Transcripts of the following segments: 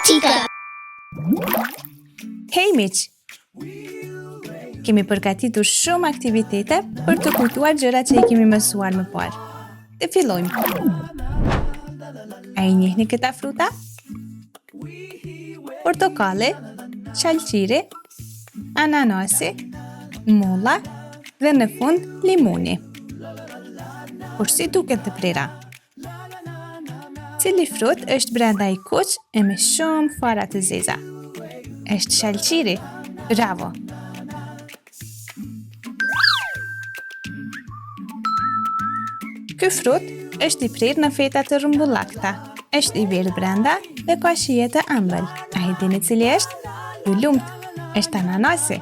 Tika. Hej miq! Kemi përgatitur shumë aktivitete për të kujtuar gjërat që i kemi mësuar më parë. Të fillojmë. A i njihni këta fruta? Portokalli, shalqiri, ananasi, molla dhe në fund limoni. Por si duken të prera? Cili frut është brenda i kuq e me shumë fara të zeza? Është shalqiri. Bravo! Ky frut është i prerë në feta të rrumbullakta. Është i verdhë brenda dhe ka shije të ëmbël. A e dini cili është? Ju lumtë, është ananasi.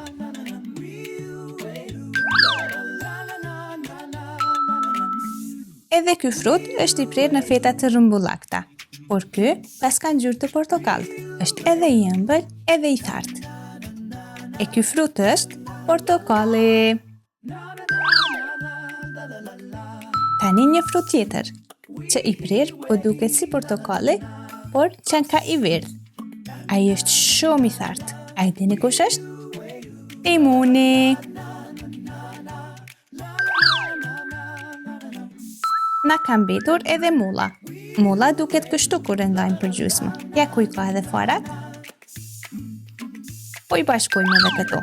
Edhe ky frut është i prerë në feta të rrumbullakta, por ky paska ngjyrë të portokalltë, është edhe i ëmbël, edhe i thartë. E ky frut është portokalli. Tani një frut tjetër, që i prerë po duket si portokalli, por qenka i verdhë. Ai është shumë i thartë. A e dini kush është? Limoni! Na ka mbetur edhe molla. Molla duket kështu kur e ndajmë për gjysmë. Ja ku i ka edhe farat. Po i bashkojmë edhe këto.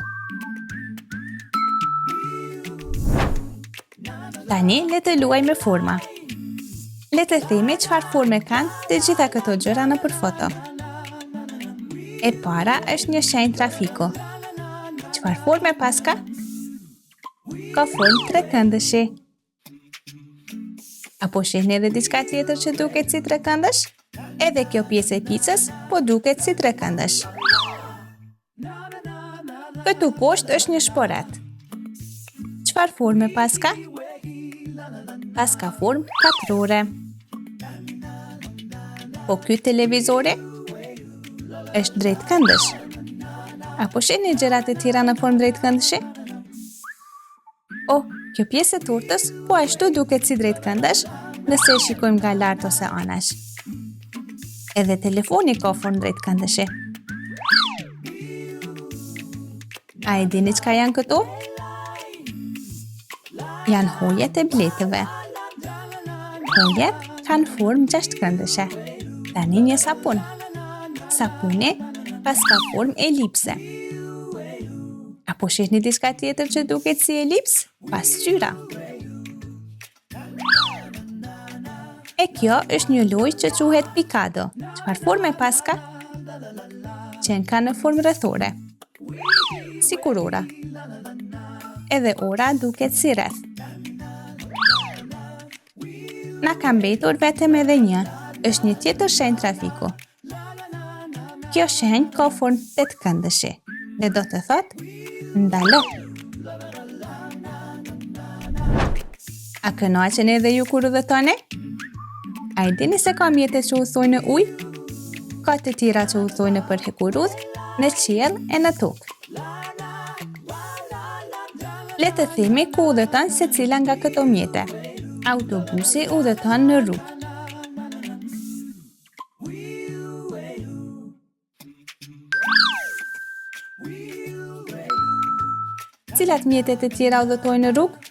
Tani le të luajmë me forma. Le të themi çfarë forme kanë të gjitha këto gjëra nëpër foto. E para është një shenjë trafiku. Çfarë forme paska? Ka formë trekëndëshi. A po shihni edhe diçka tjetër që duket si trekëndësh? Edhe kjo pjesë e picës po duket si trekëndësh. Këtu poshtë është një shporet. Çfarë forme paska? Paska formë katrore. Po ky televizori? Është drejtkëndësh. A po shihni gjërat e tjera në formë drejtkëndëshi? Oh, kjo pjesë e tortës po ashtu duket si drejtkëndësh, nëse e shikojmë nga lart ose anash. Edhe telefoni ka formë drejtkëndëshi. A e dini çka janë këto? Janë hojet e bletëve. Hojet kanë formë gjashtëkëndëshe. Tani një sapun. Sapuni paska formë elipse. A po shihni diçka tjetër që duket si elips? Pasqyra. E kjo është një lojë që quhet pikado. Çfarë forme paska? Qenka në formë rrethore. Sikur ora. Edhe ora duket si rreth. Na ka mbetur vetëm edhe një. Është një tjetër shenjë trafiku. Kjo shenjë ka formë tetëkëndëshi dhe do të thotë ndalo. A kënaqeni edhe ju kur udhëtoni? A e dini se ka mjete që udhëtojnë në ujë? Ka të tjera që udhëtojnë nëpër hekurudhë, në qiell e në tokë. Le të themi ku udhëton secila nga këto mjete. Autobusi udhëton në rrugë. Cilat mjete të tjera udhëtojnë në rrugë?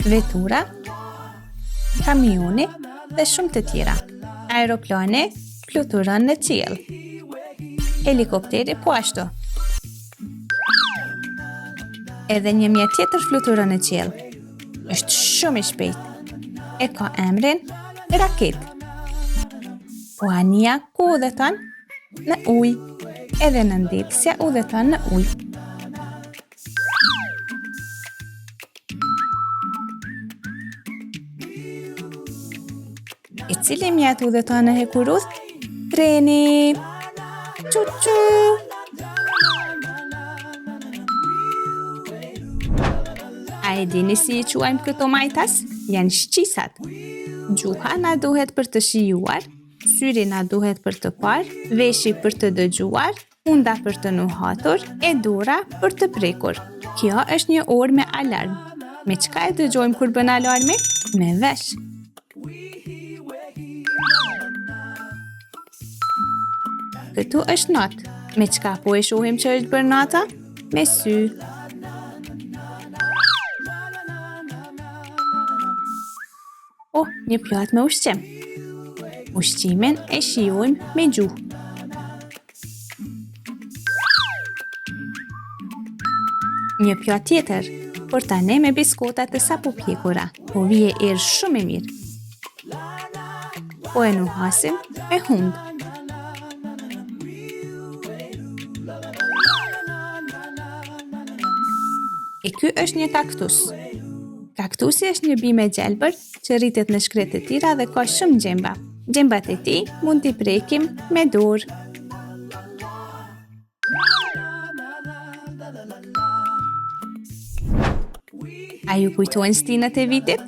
Vetura, kamioni dhe shumë të tjera. Aeroplani fluturon në qiell. Helikopteri po ashtu. Edhe një mjet tjetër fluturon në qiell. Është shumë i shpejtë. E ka emrin raketë. Po anija ku udhëton? Në ujë. Edhe nëndetësja udhëton në ujë. E cili mjet udhëton në hekurudhë? Treni! Çu çu! A e dini si i quajmë këto majtas? Janë shqisat. Gjuha na duhet për të shijuar, syri na duhet për të parë, veshi për të dëgjuar, hunda për të nuhatur e dora për të prekur. Kjo është një orë me alarm. Me çka e dëgjojmë kur bën alarmi? Me vesh. këtu është natë. Me çka po e shohim që është bërë nata? Me sy. Oh, një pjatë me ushqim. Ushqimin e shijojmë me gjuhë. Një pjatë tjetër, por tani me biskota të sapopjekura. Po vjen erë shumë e mirë. Po e nuhasim me hundë. E ky është një kaktus. Kaktusi është një bimë e gjelbër që rritet në shkretëtira dhe ka shumë gjemba. Gjembat e tij mund t'i prekim me dorë. A ju kujtohen stinët e vitit?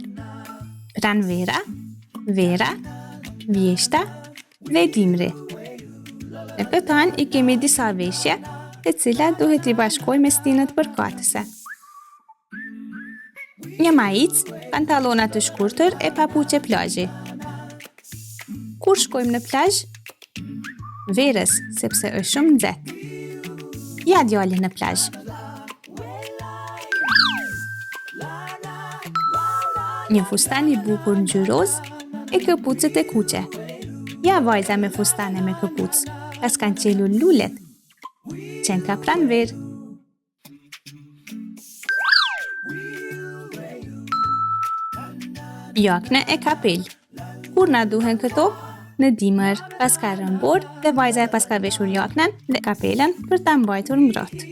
Pranvera, vera, vjeshta dhe dimri. Në këtë anë i kemi disa veshje, të cilat duhet t'i bashkojmë me stinët përkatëse. Një maicë, pantallona të shkurtër e papuqe plazhi. Kur shkojmë në plazh? Verës, sepse është shumë nxehtë. Ja djali në plazh. Një fustan i bukur ngjyrë rozë e këpucët e kuqe. Ja vajza me fustan e me këpucë. Paskan çelur lulet. Qenka pranverë. Jakne e kapelë. Kur na duhen këto? Në dimër, paska rënë borë dhe vajza e paska veshur jaknen dhe kapelën për ta mbajtur ngrohtë.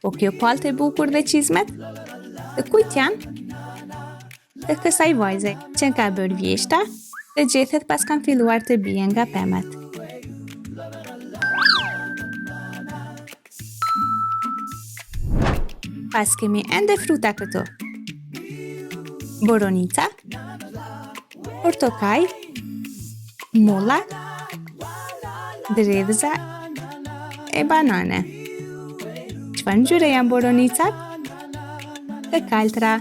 Po kjo pallto e bukur dhe çizmet? Të kujt janë? Të kësaj vajze, qenka bërë vjeshta dhe gjethet paskan filluar të bien nga pemët. Paskemi ende fruta këtu. Boronica, portokaj, molla, dredhëza e banane. Çfarë ngjyre janë boronicat? Të kaltra.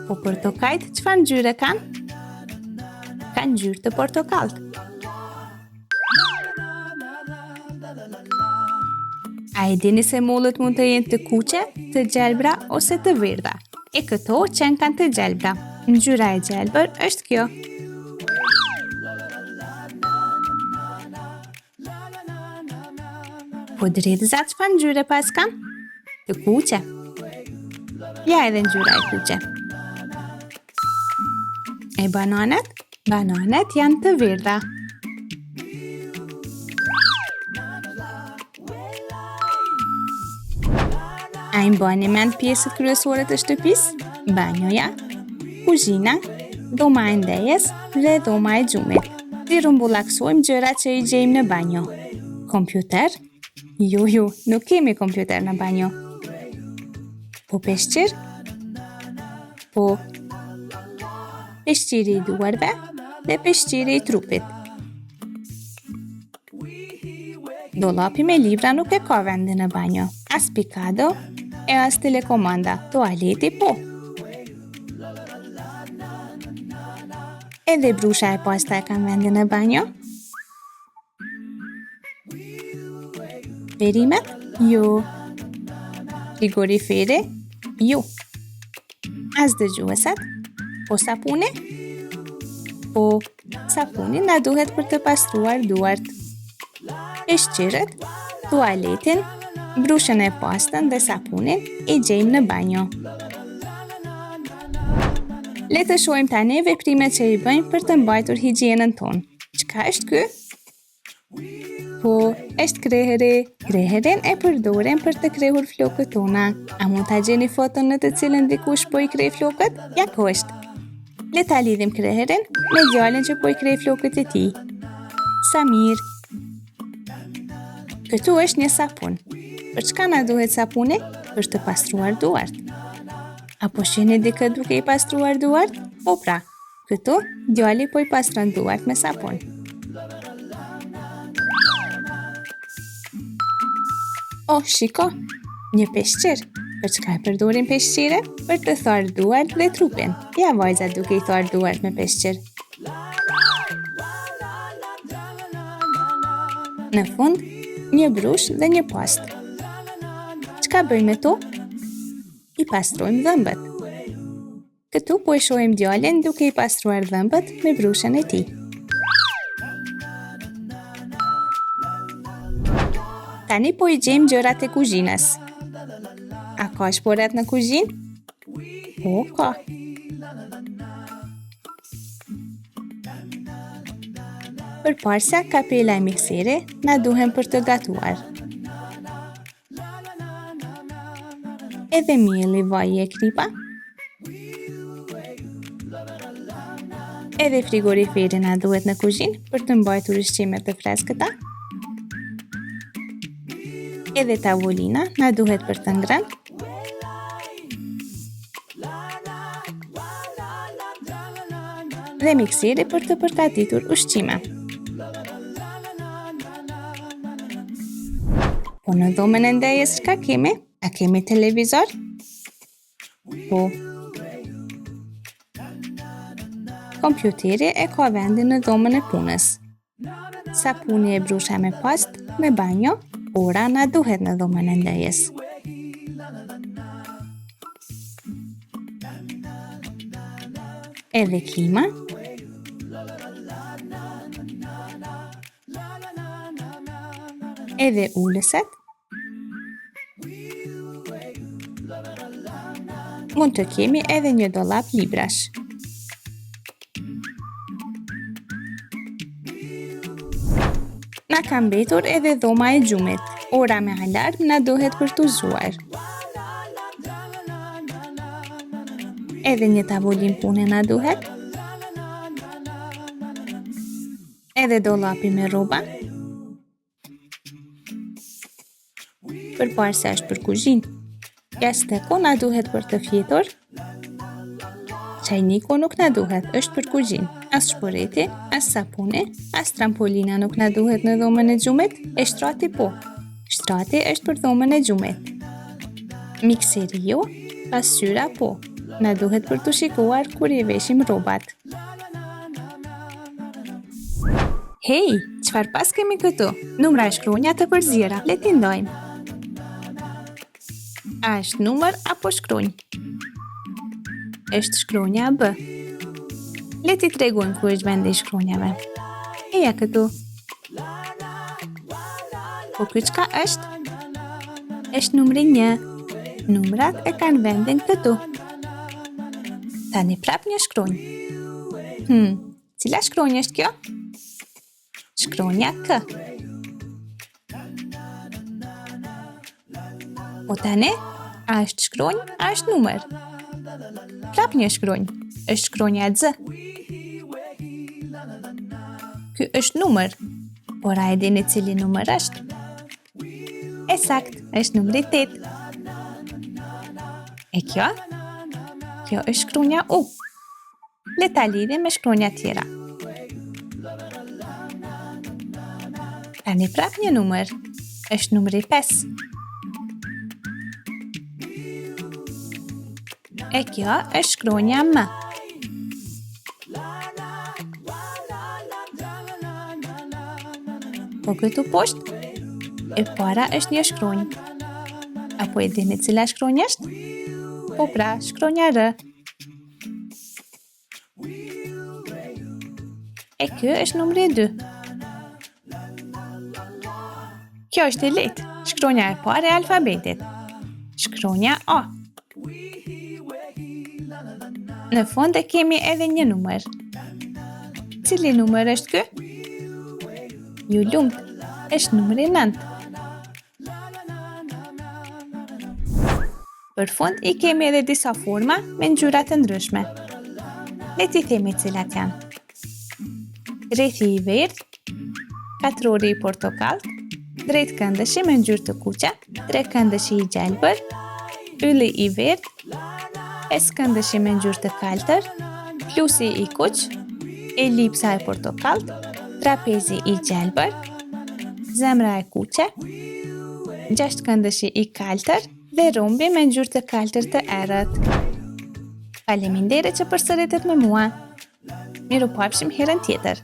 Po portokajt, çfarë ngjyre kanë? Kanë ngjyrë të portokalltë. A e dini se mollët mund të jenë të kuqe, të gjelbra ose të verdha? E këto qenkan të gjelbra. Ngjyra e gjelbër është kjo. Po dredhëzat çfarë ngjyre paskan? Të kuqe. Ja edhe ngjyra e kuqe. E bananet? Bananet janë të verdha. A i mbani mend pjesët kryesore të shtëpisë? Banjoja, kuzhina, dhoma e ndejës dhe dhoma e gjumit. T'i rrumbullaksojmë gjërat që i gjejmë në banjo. Kompjuter? Jo, jo, nuk kemi kompjuter në banjo. Po peshqir? Po peshqiri i duarve dhe peshqiri i trupit. Dollapi me libra nuk e ka vendin në banjo, as pikado e as telekomanda, tualeti po. Edhe brusha e pasta e kanë vendin në banjo. Perimet? Jo. Frigoriferi? Jo. As dëgjueset? Po sapuni? Po, Sapuni na duhet për të pastruar duart. Peshqirët, tualetin, brushën e pastën dhe sapunin i gjejmë në banjo. Le të shohim tani veprimet që i bëjmë për të mbajtur higjienën tonë. Çka është ky? Po, është krehëri. Krehërin e përdorim për të krehur flokët tona. A mund ta gjeni foton në të cilën dikush po i kreh flokët? Ja ku është. Le ta lidhim krehërin me djalin që po i kreh flokët e tij. Sa mirë. Këtu është një sapun. Për çka na duhet sapuni? Për të pastruar duart. A po shihni dikë duke i pastruar duart? Po pra, Këtu, djali po i pastron duart me sapun. Oh, shiko, një peshqir. Për çka e përdorim peshqirin? Për të tharë duart dhe trupin. Ja vajza duke i tharë duart me peshqir. Në fund, një brushë dhe një pastë. Çka bëjmë me to? I pastrojmë dhëmbët. Këtu po e shohim djalin duke i pastruar dhëmbët me brushën e tij. Tani po i gjejmë gjërat e kuzhinës. A ka shporet në kuzhinë? Po, ka. Përparësja, kapela e mikseri na duhen për të gatuar. Edhe mielli, vaji e kripa. Edhe frigoriferi na duhet në kuzhinë për të mbajtur ushqime të freskëta. Edhe tavolina na duhet për të ngrënë. Dhe mikseri për të përgatitur ushqime. Po në dhomën e ndejës çka kemi? A kemi televizor? Po. Kompjuteri e ka vendin në dhomën e punës. Sapuni e brusha me pastë, me banjo, ora na duhet në dhomën e ndejës. Edhe klima. Edhe ulëset. Mund të kemi edhe një dollap librash. Na ka mbetur edhe dhoma e gjumit. Ora me alarm na duhet për t'u zgjuar. Edhe një tavolinë pune na duhet. Edhe dollapi me rroba. Përparësja është për kuzhinë. Jastëku na duhet për të fjetur. Çajniku nuk na duhet, është për kuzhinë. As shporeti, as sapuni, as trampolina nuk na duhet në dhomën e gjumit, e shtrati po. Shtrati është për dhomën e gjumit. Mikseri jo, pasqyra po. Na duhet për t'u shikuar kur i veshim rrobat. Hej, çfarë paskemi këtu? Numra e shkronja të përziera, le t'i ndajmë. A është numër apo shkronjë? Është shkronja B. Le t'i tregojmë ku është vendi i shkronjave. Eja këtu. Po ky çka është? Është numri 1. Numrat e kanë vendin këtu. Tani prap një shkronjë. Hmm, cila shkronjë është kjo? Shkronja K. Po tani, a është shkronjë, a është numër? Prap një shkronjë, është shkronja Z. Ky është numër, por a e dini cili numër është? E saktë, është numri 8. E kjo? Kjo është shkronja U. Le ta lidhim me shkronjat tjera. Tani prap një numër. Është numri 5. E kjo është shkronja M. Po këtu poshtë, e para është një shkronjë. A po e dini cila shkronjë është? Po pra, shkronja R. E ky është numri 2. Kjo është e lehtë, shkronja e parë e alfabetit. Shkronja A. Në fund e kemi edhe një numër. Cili numër është ky? Ju lumtë, është numri 9. Për fund i kemi edhe disa forma me ngjyra të ndryshme. Le t'i themi cilat janë. Rrethi i verdhë, katrori i portokalltë, drejtkëndëshi me ngjyrë të kuqe, trekëndëshi i gjelbër, ylli i verdhë, pesëkëndëshi me ngjyrë të kaltër, plusi i kuq, elipsa e portokalltë, trapezi i gjelbër, zemra e kuqe, gjashtëkëndëshi i kaltër. Dhe rombi me ngjyrë të kaltër të errët. Faleminderit që përsëritët me mua. Mirupafshim herën tjetër.